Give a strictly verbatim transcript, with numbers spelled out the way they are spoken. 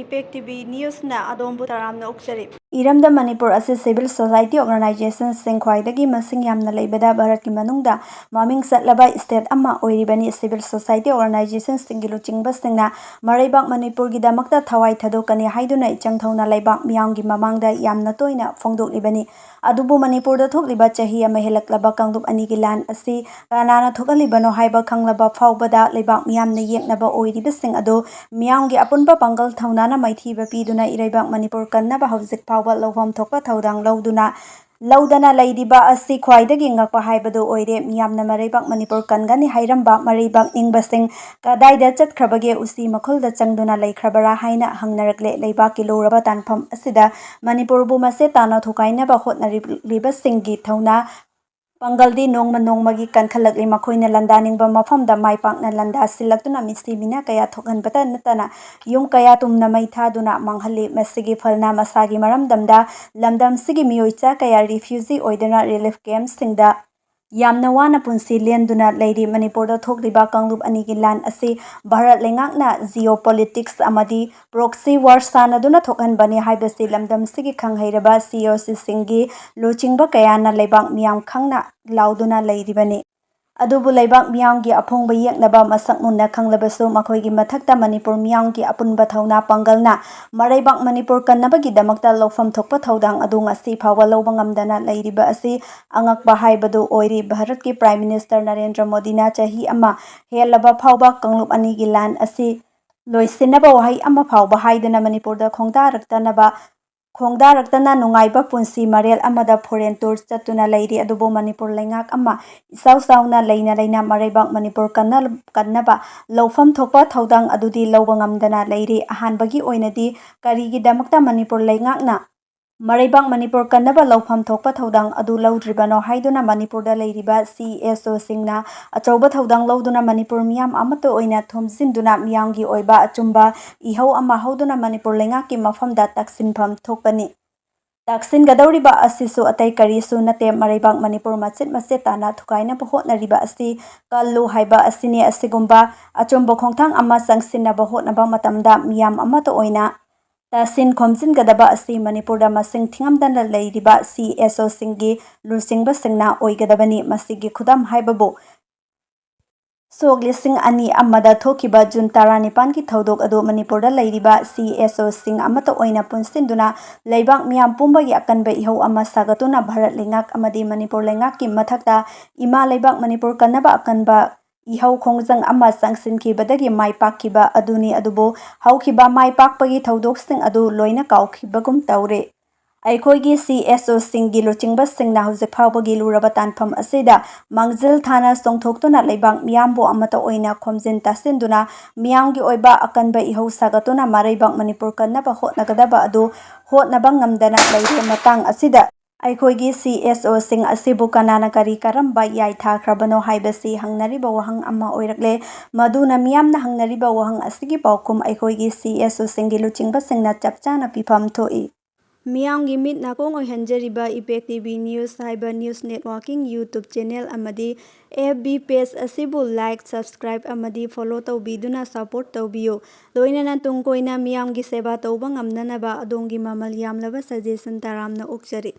Impact T V ꯅ꯭ꯌꯨꯁꯅ ꯑꯗꯣꯝꯕꯨ ꯇꯔꯥꯝꯅ ꯑꯣꯛꯆꯔꯤ꯫ ꯏꯔꯝꯗꯝ ꯃꯅꯤꯄꯨꯔ ꯑꯁꯤ civil society organizationꯁꯤꯡ ꯈ꯭ꯋꯥꯏꯗꯒꯤ ꯃꯁꯤꯡ ꯌꯥꯝꯅ ꯂꯩꯕꯗ ꯚꯥꯔꯠꯀꯤ ꯃꯅꯨꯡꯗ ꯃꯃꯤꯡ ꯆꯠꯂꯕ state ꯑꯃ ꯑꯣꯏꯔꯤꯕꯅꯤ꯫ Civil society organizationꯁꯤꯡꯒꯤ ꯂꯨꯆꯤꯡꯕꯁꯤꯡꯅ ꯃꯔꯩꯕꯥꯛ ꯃꯅꯤꯄꯨꯔꯒꯤꯗꯃꯛꯇ ꯊꯋꯥꯏ ꯊꯥꯗꯣꯛꯀꯅꯤ ꯍꯥꯏꯗꯨꯅ ꯏꯆꯪ ꯊꯧꯅ ꯂꯩꯕꯥꯛ ꯃꯤꯌꯥꯝꯒꯤ ꯃꯃꯥꯡꯗ ꯌꯥꯝꯅ ꯇꯣꯏꯅ ꯐꯣꯡꯗꯣꯛꯂꯤꯕꯅꯤ꯫ ꯑꯗꯨꯕꯨ ꯃꯅꯤꯄꯨꯔꯗ ꯊꯣꯛꯂꯤꯕ ꯆꯍꯤ ꯑꯃ ꯍꯦꯜꯂꯛꯂꯕ ꯀꯥꯡꯂꯨꯞ ꯑꯅꯤꯒꯤ ꯂꯥꯟ ꯑꯁꯤ ꯀꯅꯥꯅ ꯊꯣꯛꯍꯜꯂꯤꯕꯅꯣ ꯍꯥꯏꯕ ꯈꯪꯂꯕ ꯐꯥꯎꯕꯗ ꯂꯩꯕꯥꯛ ꯃꯤꯌꯥꯝꯅ ꯌꯦꯛꯅꯕ ꯑꯣꯏꯔꯤꯕꯁꯤꯡ ꯑꯗꯨ ꯃꯤꯌꯥꯝꯒꯤ ꯑꯄꯨꯟꯕ ꯄꯥꯡꯒꯜ ꯊꯧꯅꯥꯅ ꯃꯥꯏꯊꯤꯕ ꯄꯤꯗꯨꯅ ꯏꯔꯩꯕꯥꯛ ꯃꯅꯤꯄꯨꯔ ꯀꯟꯅꯕ ꯍꯧꯖꯤꯛ ꯐꯥꯎꯕ ꯂꯧꯐꯝ ꯊꯣꯛꯄ ꯊꯧꯗꯥꯡ ꯂꯧꯗꯨꯅ ꯂꯧꯗꯅ ꯂꯩꯔꯤꯕ ꯑꯁꯤ ꯈ꯭ꯋꯥꯏꯗꯒꯤ ꯉꯛꯄ ꯍꯥꯏꯕꯗꯨ ꯑꯣꯏꯔꯦ꯫ ꯃꯤꯌꯥꯝꯅ ꯃꯔꯩꯕꯥꯛ ꯃꯅꯤꯄꯨꯔ ꯀꯟꯒꯅꯤ ꯍꯥꯏꯔꯝꯕ ꯃꯔꯩꯕꯥꯛ ꯅꯤꯡꯕꯁꯤꯡ ꯀꯗꯥꯏꯗ ꯆꯠꯈ꯭ꯔꯕꯒꯦ? ꯎꯆꯤ ꯃꯈꯨꯜꯗ ꯆꯪꯗꯨꯅ ꯂꯩꯈ꯭ꯔꯕꯔꯥ ꯍꯥꯏꯅ ꯍꯪꯅꯔꯛꯂꯦ꯫ ꯂꯩꯕꯥꯛꯀꯤ ꯂꯨꯔꯕ ꯇꯥꯟꯐꯝ ꯑꯁꯤꯗ ꯃꯅꯤꯄꯨꯔꯕꯨ ꯃꯆꯦꯠ ꯇꯥꯅ ꯊꯨꯒꯥꯏꯅꯕ ꯍꯣꯠꯅꯔꯤꯕꯁꯤꯡꯒꯤ ꯊꯧꯅꯥ ꯄꯥꯡꯒꯜꯗꯤ ꯅꯣꯡꯃ ꯅꯣꯡꯃꯒꯤ ꯀꯟꯈꯠꯂꯛꯂꯤ꯫ ꯃꯈꯣꯏꯅ ꯂꯥꯟꯗꯥꯅꯤꯡꯕ ꯃꯐꯝꯗ ꯃꯥꯏ ꯄꯥꯛꯅ ꯂꯥꯟꯗꯥꯁꯤꯜꯂꯛꯇꯨꯅ ꯃꯤꯁꯤ ꯃꯤꯅ ꯀꯌꯥ ꯊꯣꯛꯍꯟꯕꯇ ꯅꯠꯇꯅ ꯌꯨꯝ ꯀꯌꯥ ꯇꯨꯝꯅ ꯃꯩ ꯊꯥꯗꯨꯅ ꯃꯥꯡꯍꯜꯂꯤ꯫ ꯃꯁꯤꯒꯤ ꯐꯜꯅ ꯃꯁꯥꯒꯤ ꯃꯔꯝꯗꯝꯗ ꯂꯝꯗꯝꯁꯤꯒꯤ ꯃꯤꯑꯣꯏ ꯆꯥ ꯀꯌꯥ refugee ꯑꯣꯏꯗꯨꯅ relief campꯁꯤꯡꯗ ꯌꯥꯝꯅ ꯋꯥꯅ ꯄꯨꯟꯁꯤ ꯂꯦꯟꯗꯨꯅ ꯂꯩꯔꯤ꯫ ꯃꯅꯤꯄꯨꯔꯗ ꯊꯣꯛꯂꯤꯕ ꯀꯥꯡꯂꯨꯞ ꯑꯅꯤꯒꯤ ꯂꯥꯟ ꯑꯁꯤ ꯚꯥꯔꯠ ꯂꯩꯉꯥꯛꯅ geopolitics ꯑꯃꯗꯤ proxy war ꯁꯥꯟꯅꯗꯨꯅ ꯊꯣꯛꯍꯟꯕꯅꯤ ꯍꯥꯏꯕꯁꯤ ꯂꯝꯗꯝꯁꯤꯒꯤ ꯈꯪꯍꯩꯔꯕ ꯁꯤ ꯑꯣ ꯁꯤꯁꯤꯡꯒꯤ ꯂꯨꯆꯤꯡꯕ ꯀꯌꯥꯅ ꯂꯩꯕꯥꯛ ꯃꯤꯌꯥꯝ ꯈꯪꯅ ꯂꯥꯎꯗꯨꯅ ꯂꯩꯔꯤꯕꯅꯤ꯫ ꯑꯗꯨꯕꯨ ꯂꯩꯕꯥꯛ ꯃꯤꯌꯥꯝꯒꯤ ꯑꯐꯣꯡꯕ ꯌꯦꯛꯅꯕ ꯃꯁꯛ ꯃꯨꯟꯅ ꯈꯪꯂꯕꯁꯨ ꯃꯈꯣꯏꯒꯤ ꯃꯊꯛꯇ ꯃꯅꯤꯄꯨꯔ ꯃꯤꯌꯥꯝꯒꯤ ꯑꯄꯨꯟꯕ ꯊꯧꯅꯥ ꯄꯥꯡꯒꯜꯅ ꯃꯔꯩꯕꯥꯛ ꯃꯅꯤꯄꯨꯔ ꯀꯟꯅꯕꯒꯤꯗꯃꯛꯇ ꯂꯧꯐꯝ ꯊꯣꯛꯄ ꯊꯧꯗꯥꯡ ꯑꯗꯨ ꯉꯁꯤ ꯐꯥꯎꯕ ꯂꯧꯕ ꯉꯝꯗꯅ ꯂꯩꯔꯤꯕ ꯑꯁꯤ ꯑꯉꯛꯄ ꯍꯥꯏꯕꯗꯨ ꯑꯣꯏꯔꯤ꯫ ꯚꯥꯔꯠꯀꯤ Prime Minister ꯅꯔꯦꯟꯗ꯭ꯔ ꯃꯣꯗꯤꯅ ꯆꯍꯤ ꯑꯃ ꯍꯦꯜꯂꯕ ꯐꯥꯎꯕ ꯀꯥꯡꯂꯨꯞ ꯑꯅꯤꯒꯤ ꯂꯥꯟ ꯑꯁꯤ ꯂꯣꯏꯁꯤꯟꯅꯕ ꯋꯥꯍꯩ ꯑꯃ ꯐꯥꯎꯕ ꯍꯥꯏꯗꯅ ꯃꯅꯤꯄꯨꯔꯗ ꯈꯣꯡꯗꯥꯔꯛꯇꯅꯕ ꯈꯣꯡꯗꯥꯔꯛꯇꯅ ꯅꯨꯡꯉꯥꯏꯕ ꯄꯨꯟꯁꯤ ꯃꯔꯦꯜ ꯑꯃꯗ foreign tour ꯆꯠꯇꯨꯅ ꯂꯩꯔꯤ꯫ ꯑꯗꯨꯕꯨ ꯃꯅꯤꯄꯨꯔ ꯂꯩꯉꯥꯛ ꯑꯃ ꯏꯆꯥꯎ ꯆꯥꯎꯅ ꯂꯩꯅ ꯂꯩꯅ ꯃꯔꯩꯕꯥꯛ ꯃꯅꯤꯄꯨꯔ ꯀꯟꯅ-, ꯀꯟꯅꯕ ꯂꯧꯐꯝ ꯊꯣꯛꯄ ꯊꯧꯗꯥꯡ ꯑꯗꯨꯗꯤ ꯂꯧꯕ ꯉꯝꯗꯅ ꯂꯩꯔꯤ꯫ ꯑꯍꯥꯟꯕꯒꯤ ꯑꯣꯏꯅꯗꯤ ꯀꯔꯤꯒꯤꯗꯃꯛꯇ ꯃꯅꯤꯄꯨꯔ ꯂꯩꯉꯥꯛꯅ ꯃꯔꯩꯕꯥꯛ ꯃꯅꯤꯄꯨꯔ ꯀꯟꯅꯕ ꯂꯧꯐꯝ ꯊꯣꯛꯄ ꯊꯧꯗꯥꯡ ꯑꯗꯨ ꯂꯧꯗ꯭ꯔꯤꯕꯅꯣ ꯍꯥꯏꯗꯨꯅ ꯃꯅꯤꯄꯨꯔꯗ ꯂꯩꯔꯤꯕ ꯁꯤ ꯑꯦꯁ ꯑꯣꯁꯤꯡꯅ ꯑꯆꯧꯕ ꯊꯧꯗꯥꯡ ꯂꯧꯗꯨꯅ ꯃꯅꯤꯄꯨꯔ ꯃꯤꯌꯥꯝ ꯑꯃꯠꯇ ꯑꯣꯏꯅ ꯊꯣꯝꯖꯤꯟꯗꯨꯅ ꯃꯤꯌꯥꯝꯒꯤ ꯑꯣꯏꯕ ꯑꯆꯨꯝꯕ ꯏꯍꯧ ꯑꯃ ꯍꯧꯗꯨꯅ ꯃꯅꯤꯄꯨꯔ ꯂꯩꯉꯥꯛꯀꯤ ꯃꯐꯝꯗ ꯇꯛꯁꯤꯟꯐꯝ ꯊꯣꯛꯄꯅꯤ꯫ ꯇꯥꯛꯁꯤꯟꯒꯗꯧꯔꯤꯕ ꯑꯁꯤꯁꯨ ꯑꯇꯩ ꯀꯔꯤꯁꯨ ꯅꯠꯇꯦ, ꯃꯔꯩꯕꯥꯛ ꯃꯅꯤꯄꯨꯔ ꯃꯆꯦꯠ ꯃꯆꯦꯠ ꯇꯥꯅ ꯊꯨꯒꯥꯏꯅꯕ ꯍꯣꯠꯅꯔꯤꯕ ꯑꯁꯤ ꯀꯜꯂꯨ ꯍꯥꯏꯕ ꯑꯁꯤꯅꯤ꯫ ꯑꯁꯤꯒꯨꯝꯕ ꯑꯆꯨꯝꯕ ꯈꯣꯡꯊꯥꯡ ꯑꯃ ꯆꯪꯁꯤꯟꯅꯕ ꯍꯣꯠꯅꯕ ꯃꯇꯝꯗ ꯃꯤꯌꯥꯝ ꯑꯃꯠꯇ ꯑꯣꯏꯅ ꯇꯥꯁꯤꯟ ꯈꯣꯝꯖꯤꯟꯒꯗꯕ ꯑꯁꯤ ꯃꯅꯤꯄꯨꯔꯗ ꯃꯁꯤꯡ ꯊꯤꯉꯝꯗꯅ ꯂꯩꯔꯤꯕ ꯁꯤ ꯑꯦꯁ ꯑꯣꯁꯤꯡꯒꯤ ꯂꯨꯆꯤꯡꯕꯁꯤꯡꯅ ꯑꯣꯏꯒꯗꯕꯅꯤ꯫ ꯃꯁꯤꯒꯤ ꯈꯨꯗꯝ ꯍꯥꯏꯕꯕꯨ ꯁꯣꯛ ꯂꯤꯁꯤꯡ ꯑꯅꯤ ꯑꯃꯗ ꯊꯣꯛꯈꯤꯕ ꯖꯨꯟ ꯇꯔꯥꯅꯤꯄꯥꯟꯒꯤ ꯊꯧꯗꯣꯛ ꯑꯗꯨ ꯃꯅꯤꯄꯨꯔꯗ ꯂꯩꯔꯤꯕ ꯁꯤ ꯑꯦꯁ ꯑꯣꯁꯤꯡ ꯑꯃꯠꯇ ꯑꯣꯏꯅ ꯄꯨꯟꯁꯤꯟꯗꯨꯅ ꯂꯩꯕꯥꯛ ꯃꯤꯌꯥꯝ ꯄꯨꯝꯕꯒꯤ ꯑꯀꯟꯕ ꯏꯍꯧ ꯑꯃ ꯁꯥꯒꯠꯇꯨꯅ ꯚꯥꯔꯠ ꯂꯩꯉꯥꯛ ꯑꯃꯗꯤ ꯃꯅꯤꯄꯨꯔ ꯂꯩꯉꯥꯛꯀꯤ ꯃꯊꯛꯇ ꯏꯃꯥ ꯂꯩꯕꯥꯛ ꯃꯅꯤꯄꯨꯔ ꯀꯟꯅꯕ ꯑꯀꯟꯕ ꯏꯍꯧ ꯈꯣꯡꯖꯪ ꯑꯃ ꯆꯪꯁꯤꯟꯈꯤꯕꯗꯒꯤ ꯃꯥꯏ ꯄꯥꯛꯈꯤꯕ ꯑꯗꯨꯅꯤ꯫ ꯑꯗꯨꯕꯨ ꯍꯧꯈꯤꯕ ꯃꯥꯏ ꯄꯥꯛꯄꯒꯤ ꯊꯧꯗꯣꯛꯁꯤꯡ ꯑꯗꯨ ꯂꯣꯏꯅ ꯀꯥꯎꯈꯤꯕꯒꯨꯝ ꯇꯧꯔꯦ꯫ ꯑꯩꯈꯣꯏꯒꯤ ꯁꯤ ꯑꯦꯁ ꯑꯣꯁꯤꯡꯒꯤ ꯂꯨꯆꯤꯡꯕꯁꯤꯡꯅ ꯍꯧꯖꯤꯛ ꯐꯥꯎꯕꯒꯤ ꯂꯨꯔꯕ ꯇꯥꯟꯐꯝ ꯑꯁꯤꯗ ꯃꯥꯡꯖꯤꯜ ꯊꯥꯅ ꯆꯣꯡꯊꯣꯛꯇꯨꯅ ꯂꯩꯕꯥꯛ ꯃꯤꯌꯥꯝꯕꯨ ꯑꯃꯠꯇ ꯑꯣꯏꯅ ꯈꯣꯝꯖꯤꯟ ꯇꯥꯁꯤꯟꯗꯨꯅ ꯃꯤꯌꯥꯝꯒꯤ ꯑꯣꯏꯕ ꯑꯀꯟꯕ ꯏꯍꯧ ꯁꯥꯒꯠꯇꯨꯅ ꯃꯔꯩꯕꯥꯛ ꯃꯅꯤꯄꯨꯔ ꯀꯟꯅꯕ ꯍꯣꯠꯅꯒꯗꯕ ꯑꯗꯨ ꯍꯣꯠꯅꯕ ꯉꯝꯗꯅ ꯂꯩꯔꯦ꯫ ꯃꯇꯥꯡ ꯑꯁꯤꯗ ꯑꯩꯈꯣꯏꯒꯤ ꯁꯤ ꯑꯦꯁ ꯑꯣꯁꯤꯡ ꯑꯁꯤꯕꯨ ꯀꯅꯥꯅ ꯀꯔꯤ ꯀꯔꯝꯕ ꯌꯥꯏꯊꯥꯈ꯭ꯔꯕꯅꯣ ꯍꯥꯏꯕꯁꯤ ꯍꯪꯅꯔꯤꯕ ꯋꯥꯍꯪ ꯑꯃ ꯑꯣꯏꯔꯛꯂꯦ꯫ ꯃꯗꯨꯅ ꯃꯤꯌꯥꯝꯅ ꯍꯪꯅꯔꯤꯕ ꯋꯥꯍꯪ ꯑꯁꯤꯒꯤ ꯄꯥꯎꯈꯨꯝ ꯑꯩꯈꯣꯏꯒꯤ ꯁꯤ ꯑꯦꯁ ꯑꯣꯁꯤꯡꯒꯤ ꯂꯨꯆꯤꯡꯕꯁꯤꯡꯅ ꯆꯞ ꯆꯥꯅ ꯄꯤꯐꯝ ꯊꯣꯛꯏ꯫ ꯃꯤꯌꯥꯝꯒꯤ ꯃꯤꯠ ꯅꯥꯀꯣꯡ ꯑꯣꯏꯍꯟꯖꯔꯤꯕ ꯏꯄꯦꯛ ꯇꯤ ꯚꯤ ꯅ꯭ꯌꯨꯁ ꯍꯥꯏꯕ ꯅ꯭ꯌꯨꯁ ꯅꯦꯠꯋꯥꯔꯀꯤꯡ ꯌꯨꯇ꯭ꯌꯨꯕ ꯆꯦꯅꯦꯜ ꯑꯃꯗꯤ ꯑꯦꯐ ꯕꯤ ꯄꯦꯖ ꯑꯁꯤꯕꯨ ꯂꯥꯏꯛ, ꯁꯕꯁꯀ꯭ꯔꯥꯏꯕ ꯑꯃꯗꯤ ꯐꯣꯂꯣ ꯇꯧꯕꯤꯗꯨꯅ ꯁꯄꯣꯔꯠ ꯇꯧꯕꯤꯌꯨ꯫ ꯂꯣꯏꯅꯅ ꯇꯨꯡ ꯀꯣꯏꯅ ꯃꯤꯌꯥꯝꯒꯤ ꯁꯦꯕꯥ ꯇꯧꯕ ꯉꯝꯅꯅꯕ ꯑꯗꯣꯝꯒꯤ ꯃꯃꯜ ꯌꯥꯝꯂꯕ ꯁꯖꯦꯁꯟ ꯇꯔꯥꯝꯅ ꯑꯣꯛꯆꯔꯤ꯫